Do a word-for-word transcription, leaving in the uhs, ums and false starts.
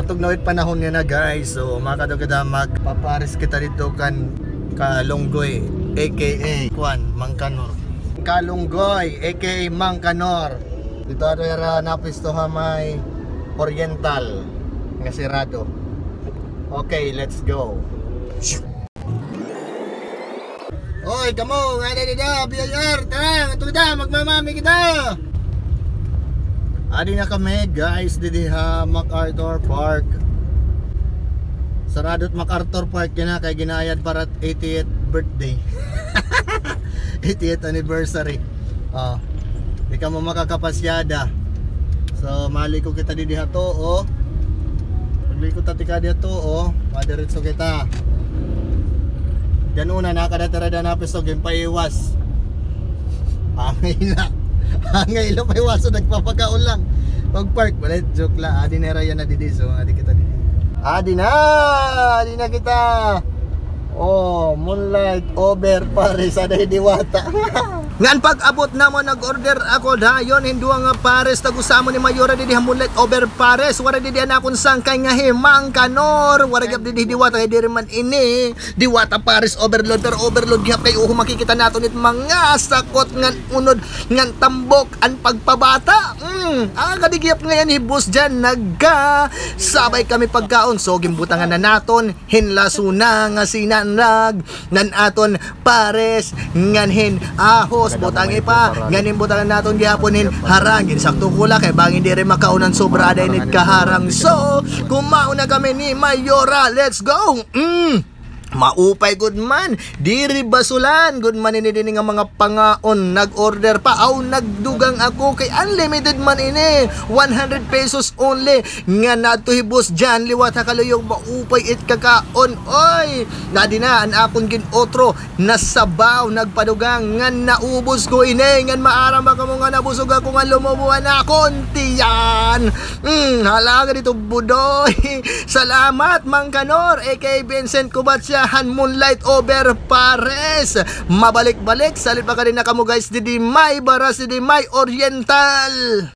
Tugnaw it panahon niyan na, guys. So, makadto kita, magpapares kita didto kan Kalunggoy, A K A kuan, Mang Kanor. Kalunggoy, A K A Mang Kanor. Didto ato hira napuwesto ha may Oriental nga sirado. Okay, let's go. Oy, kamo, ngada dida, B I R, tara, ngadto kita, magmamami kita. Adi na kami, guys, didi ha MacArthur Park. Sarado it MacArthur Park yana kay gin-aayad para eightieth birthday. Eightieth anniversary. Oh. Di kamo makakapasyada. So, maliko kita didi ha tuo. Pagliko ta tikang didi ha tuo, madiretso kita. Diyan una, nakadto hira dida napuwesto, ginpaiwas. Angay la. Angay la, paiwason, nagpapakaon lang. Pag-park, wala, joke la. Adi na hira yana didi, so, adi kita didi. Adi na! Adi na kita! Oh, Moonlight Over Pares, aday Diwata. Ngan pag-abot namon, nag-order ako dayon hin duha nga pares, tag-usa namon ni Mayora didi ha Moonlight Over Pares. Waray didi an akon sangkay nga hi Mang Kanor. Waray gihap didi hi Diwata kay diri man ini Diwata Pares overload, pero overload gihap kay uho makikita naton it mga sakot ngan unod ngan tambok an pagpabata. Mm, ah, kadi gihap ngay-an hi Boss Jan nagkasabay kami pagkaon. So, ginbutangan na naton hin lasona nga sinanlag ngan aton pares ngan hin ahos, butangi pa, ngan hin butangan naton gihapon hin harang. Ginsakto ko la kay bangin diri makaon an sobra, aday nit kaharang. So, kumaon na kami ni Mayora. Let's go! Mm. Maupay gud man, diri basulan gud man ini dinhi nga mga pangaon. Nag-order pa, aw, nagdugang ako kay unlimited man ini. One hundred pesos only. Ngan adto hi Boss Jan liwat ha Caluyog, maupay it kakaon, oy. Nadi na an akon gin-utro, nasabaw, nagpadugang, ngan naubos ko ini. Ngan maaram ba kamo nga nabusog ako, nga lumubo an akon tiyan. Mm, hala ka dito, Budoy. Salamat, Mang Kanor, A K A Vincent Cubacia, han Moonlight Over Pares. Mabalik-balik, salit pa kadi na kamo, guys, didi may Baras, didi may Oriental.